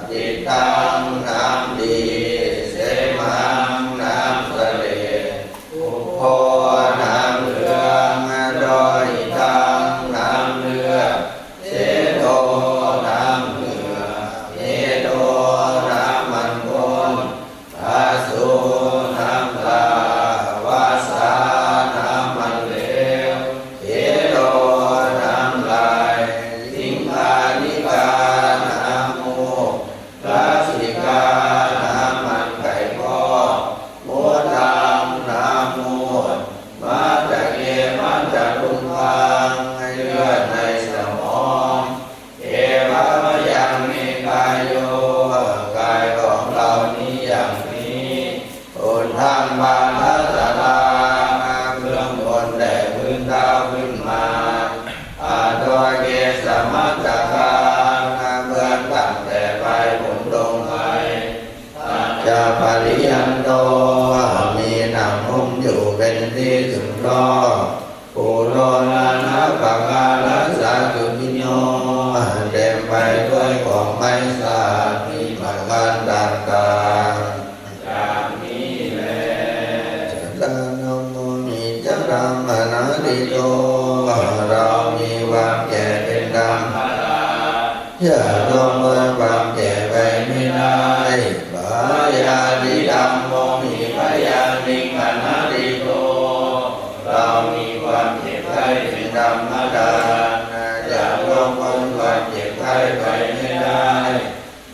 pittaṃ น้ำดี semaṃ น้ำเสลด ubho น้ำเหลือง lohitaṃ น้ำเลือด sedo น้ำเหงื่อ medo น้ำมันข้น asu น้ำตา vasā น้ำมันเหลว khelo น้ำลาย siṅghāṇikā น้ำมูก lasikā น้ำมันไขข้อ muttaṃ น้ำมูตร matthake matthaluṅgaṃ เยื่อในสมอง evamayaṃ me kāyo กายของเรานี้อย่างนี้ uddhaṃ pādatalā เบื้องบนแต่พื้นเท้าขึ้นมา adho kesamatthakā เบื้องต่ำแต่ปลายผมลงไป tañca pariyanto มีหนังหุ้มอยู่เป็นที่สุดรอบ pūro nānappakārassa dukkhiṇo เต็มไปด้วยของไม่สะอาดมีประการต่างๆ อย่างนี้แล jarāyarō dhammo hi jaraṃ anādito เรามีความแก่เป็นธรรมดา จะล่วงพ้นความแก่ไปไม่ได้ byādhidhammomhi bhayaṃ nikkhaṇatito เรามีความเจ็บไข้เป็นธรรมดา จะล่วงพ้นความเจ็บไข้ไปไม่ได้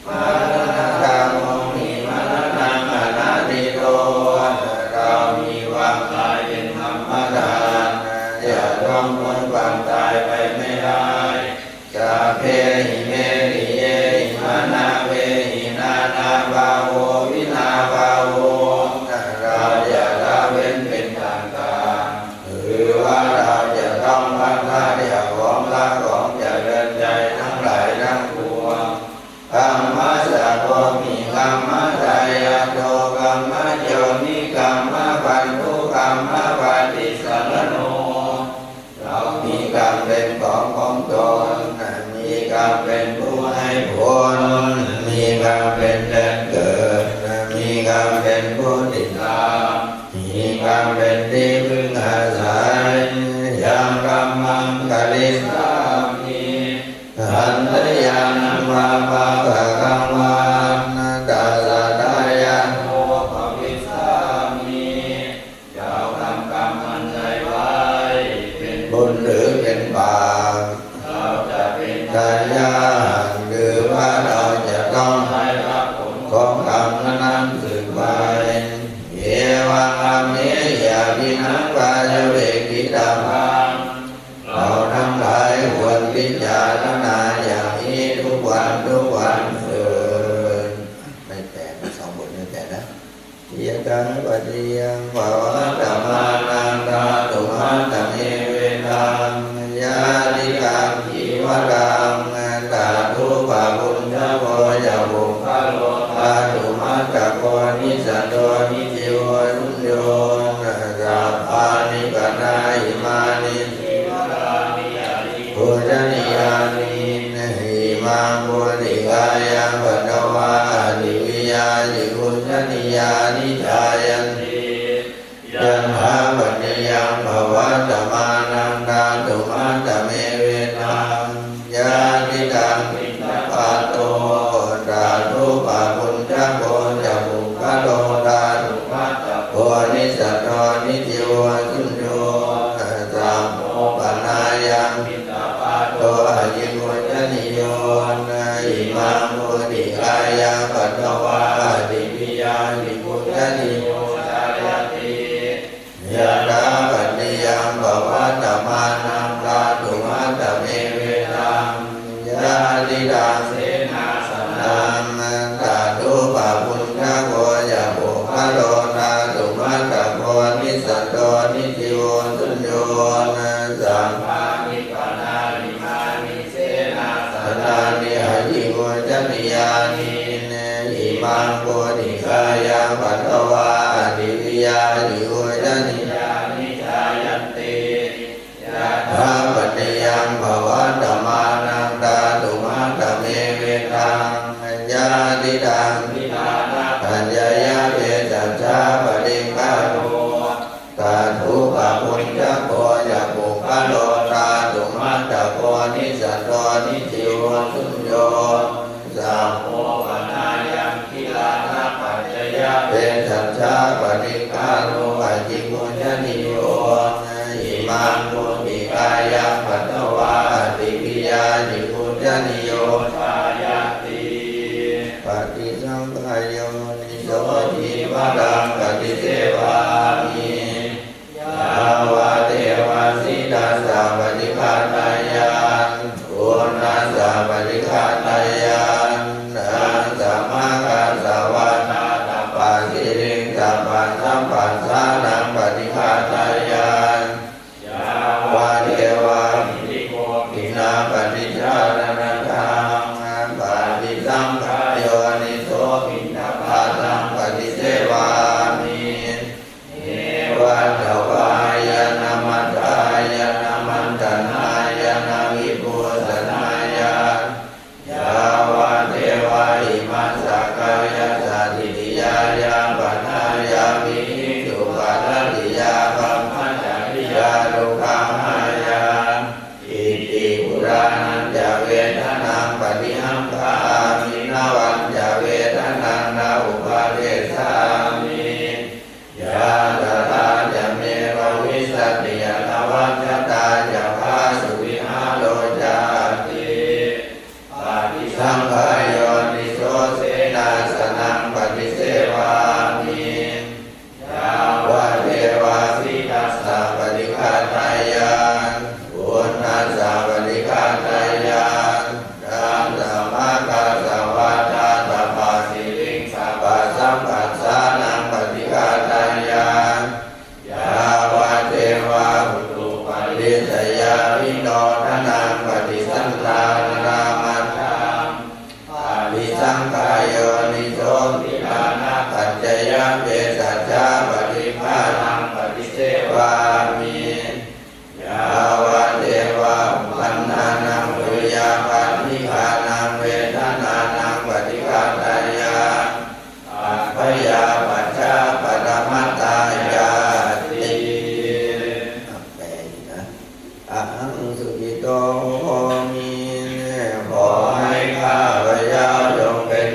maraṇadhammomhi maraṇaṃ anādito เรามีความตายเป็นธรรมดา จะล่วงพ้นความตายไปไม่ได้ sabbehi me piyehi manapehi nānābhāvo vinābhāvo เราจะละเว้นเป็นต่างๆ หรือว่าเราจะต้องพลัดพรากจากของรักของเจริญใจทั้งหลายทั้งปวง kammassakomhi kammadāyādo kammaco nikkhammabandhu kammapaṭisaraṇo เรามีกรรมเป็นของของตน มีกรรมเป็นผู้ให้ผล มีกรรมเป็นแดนเกิด มีกรรมเป็นผู้ติดตาม มีกรรมเป็นที่พึ่งอาศัย yaṃ kammaṃ karissāmi kalyāṇaṃ vā pāpakaṃ vā tassa dāyādo bhavissāmi จะทำกรรมอันใดไว้ เป็นบุญหรือเป็นบาป เราจะเป็นทายาท คือว่าเราจะต้องได้รับผลของกรรมนั้นๆสืบไป evaṃ amhehi abhinandaṃ pañcavekkhitabbaṃ เราทั้งหลายควรพิจารณาอย่างนี้ทุกวัน ทุกวันเทอญ ไม่แปลก สองบทไม่แปลกนะ Yadappattiyaṃ pavattamānaṃ dhātumattamevetaṃ, yadidaṃ cīvaraṃ, tadupabhuñjako ca puggalo, dhātumattako nissatto nijjīvo suñño. Sabbāni kathāni imāni cīvarāni ahi pūjanīyāni, imaṃ bodhikāyaṃ patvā ādiviyā vipūjanīyāni jāyanti. Yadappattiyaṃ pavattamānaṃ dhātumattamevetaṃ, yadidaṃ piṇḍapāto, tadupabhuñjako ca puggalo, dhātumattako nissatto nijjīvo suñño. Sammopannāyaṃ piṇḍapāto ahipūjanīyo, imaṃ bodhikāyaṃ patvā ādiviyā vipūjanīyo jāyati. Yadappattiyaṃ pavattamānaṃ dhātumattamevetaṃ, yadidaṃ senāsanaṃ, tadupabhuñjako ca puggalo, dhātumattako nissatto nijjīvo suñño. Sabbāni kathāni imāni senāsanāni ahipūjanīyāni, imaṃ bodhikāyaṃ patvā ādiviyā vipūjanīyāni jāyanti. Yadappattiyaṃ pavattamānaṃ dhātumattamevetaṃ, yadidaṃ gilānapaccayabhesajjaparikkhāro, tadupabhuñjako ca puggalo, dhātumattako nissatto nijjīvo suñño. Sammopannāyaṃ gilānapaccayabhesajjaparikkhāro ahipūjanīyo, imaṃ bodhikāyaṃ patvā ādiviyā vipūjanīyo jāyati. Paṭisaṅkhā yoniso cīvaraṃ paṭisevāmi, yāvadeva sītassa paṭighātāya, uṇhassa paṭighātāya, dassanāgāsa vātātapasiriṃsapasappassānaṃ paṭighātāya, yāvadeva hirikopinapaṭicchādanatthaṃ. Paṭisaṅkhā yoniso piṇḍapātaṃ paṭisevāmi, neva davāya na madāya na maṇḍanāya na vibhūsanāya, yāvadeva imassa kāyassa ṭhitiyā yāpanāya vihiṃsuparatiyā brahmacariyānuggahāya. Iti purāṇañca vedanaṃ paṭihaṅkhāmi navañca vedanaṃ na uppādessāmi. Yātrā ca me bhavissati anavajjatā ca phāsuvihāro cāti. Paṭisaṅkhā yoniso senāsanaṃ paṭisevāmi, yāvadeva sītassa paṭighātāya, uṇhassa paṭighātāya, dassanāgāsa vātātapasiriṃsapasappassānaṃ paṭighātāya, yāvadeva hutūparissayavinodanaṃ paṭisallānārāmatthaṃ. Paṭisaṅkhā yoniso gilānapaccayabhesajjaparikkhāraṃ paṭisevāmi, yāvadeva uppannānaṃ veyyābādhikānaṃ vedanānaṃ paṭighātāya, abyāpajjhaparamatāyāti. อ่ะ แปลอีกนะ Ahaṃ sukhito homi ขอให้ข้าพเจ้าจงเป็น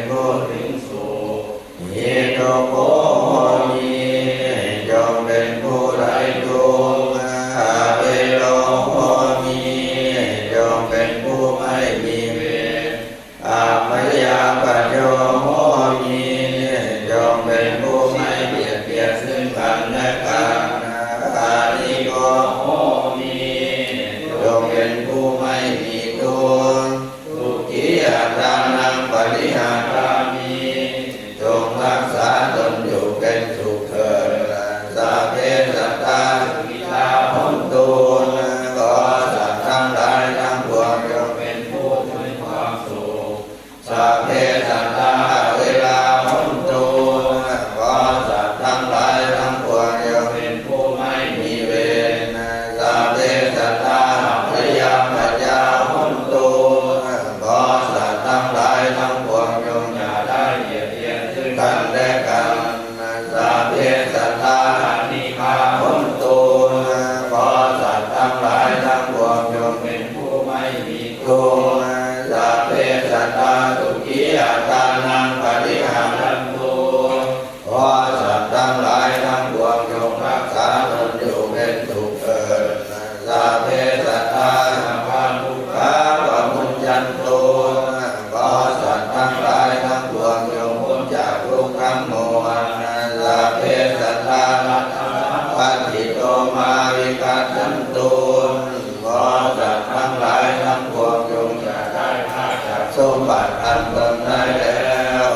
Sabbe sattā averā hontu. ขอสัตว์ทั้งหลายทั้งปวงจงเป็นผู้ไม่มีเวร Sabbe sattā abyāpajjhā hontu. ขอสัตว์ทั้งหลายทั้งปวงจงอย่าได้เบียดเบียนซึ่งกันและกัน Sabbe sattā anīghā hontu. ขอสัตว์ทั้งหลายทั้งปวงจงเป็นผู้ไม่มีทุกข์ Sabbe sattā sukhī attānaṃ pariharantu. ขอสัตว์ทั้งหลายทั้งปวงจงรักษาตนอยู่เป็นสุขเถิด Sabbe sattā sabbadukkhā pamuñcantu. ขอสัตว์ทั้งหลายทั้งปวงจงพ้นจากทุกข์ทั้งมวล Sabbe sattā laddhā sampattito mā vigacchantu. ขอสัตว์ทั้งหลายทั้งปวงจงอย่าได้พลาดจากสมบัติอันตนได้แล้ว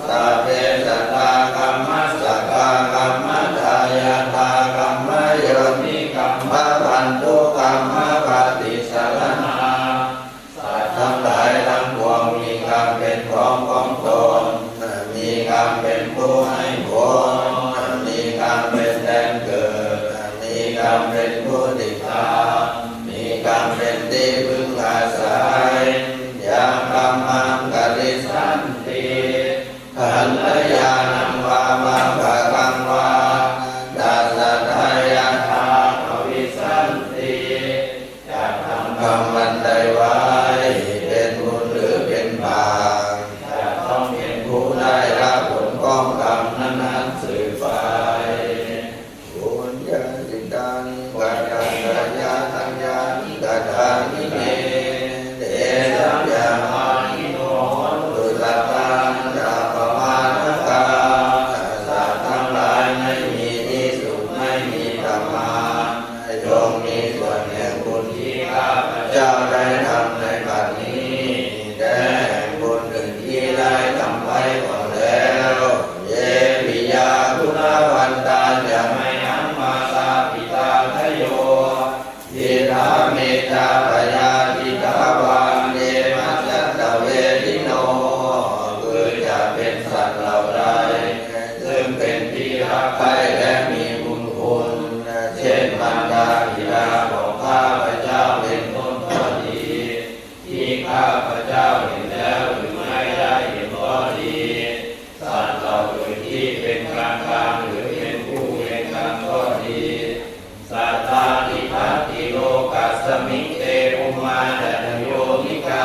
Sabbe sattā kammassakā kammadāyādā kammayonī kammabandhū kammapaṭisaraṇā. สัตว์ทั้งหลายทั้งปวงมีกรรมเป็นของของตน มีกรรมเป็นผู้ให้ผล มีกรรมเป็นแดนเกิด มีกรรมเป็นผู้ติดตาม มีกรรมเป็นที่พึ่งอาศัย Yaṃ kammaṃ karissanti kalyāṇaṃ vā pāpakaṃ vā tassa dāyādā bhavissanti. จะทำกรรมอันใดไว้ เป็นบุญหรือเป็นบาป จะต้องเป็นผู้ได้รับผลของกรรมนั้นๆสืบไป Puññāni dāni ca dassāyādaṃ yāni katāni me, tesaṃ yāmāhi no hontu sattā attappamāṇakā. สัตว์ทั้งหลายไม่มีที่สุดไม่มีประมาณ จงมีส่วนแห่งบุญที่ข้าพเจ้าได้ทำในบัดนี้ และแห่งบุญอื่นที่ได้ทำไว้ก่อนแล้ว Ye piyā guṇavantā ca mayhaṃ mātā pitādayo, diṭṭhā me ca pajātitabbaṃ ye maccassavedino. คือจะเป็นสัตว์เหล่าใด ซึ่งเป็นที่รักใคร่และมีบุญคุณ เช่นมารดาบิดาของข้าพเจ้าเป็นต้นก็ดี ที่ข้าพเจ้าเห็นแล้วหรือไม่ได้เห็นก็ดี สัตว์เหล่าอื่นที่เป็นกลางๆหรือเป็นผู้เวรกันก็ดี Sattāti natthi lokasmiṃ te bhummā catuyonikā,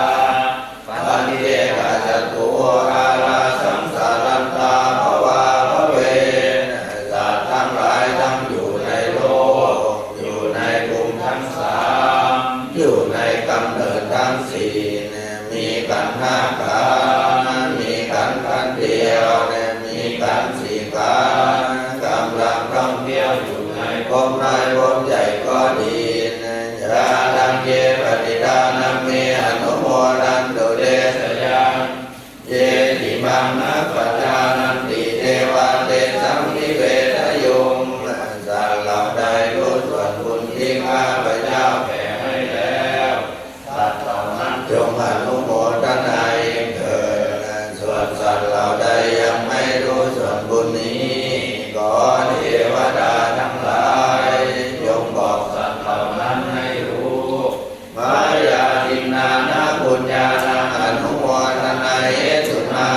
pāṇinevā catūhārā saṃsārantā bhavābhave. สัตว์ทั้งหลายทั้งอยู่ในโลก อยู่ในภูมิทั้งสาม อยู่ในกำเนิดทั้งสี่ มีขันธ์ห้าขันธ์ มีขันธ์ขันธ์เดียว มีขันธ์สี่ขันธ์ กำลังท่องเที่ยวอยู่ในภพน้อยภพใหญ่ก็ดี Yā taṃ ye paṇḍitānaṃ me anumodantu te sayaṃ. Ye imaṃ na pajānanti, te vā tesaṃ nivedayuṃ. สัตว์เหล่าใดรู้ส่วนบุญที่ข้าพเจ้าแผ่ให้แล้ว สัตว์เหล่านั้นจงอนุโมทนาเองเถิด ส่วนสัตว์เหล่าใดยังไม่รู้ส่วนบุญนี้ ขอเทวดาทั้งหลาย จงบอกสัตว์เหล่านั้นให้รู้ Mayā dinnānaṃ puññānaṃ anumodanahetunā,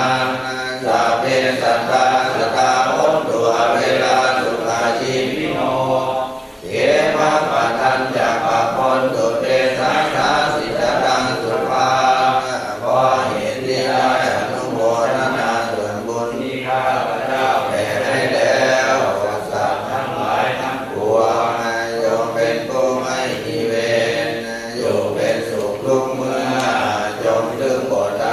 sabbe sattā sadā hontu averā sukhajīvino. Khemappadañca pāpontu te sadā sijataṃ subhā. เพราะเหตุที่ได้อนุโมทนาส่วนบุญที่ข้าพเจ้าแผ่ให้แล้ว สัตว์ทั้งหลายทั้งปวง จงเป็นผู้ไม่มีเวร อยู่เป็นสุขทุกเมื่อ จงถึงโอต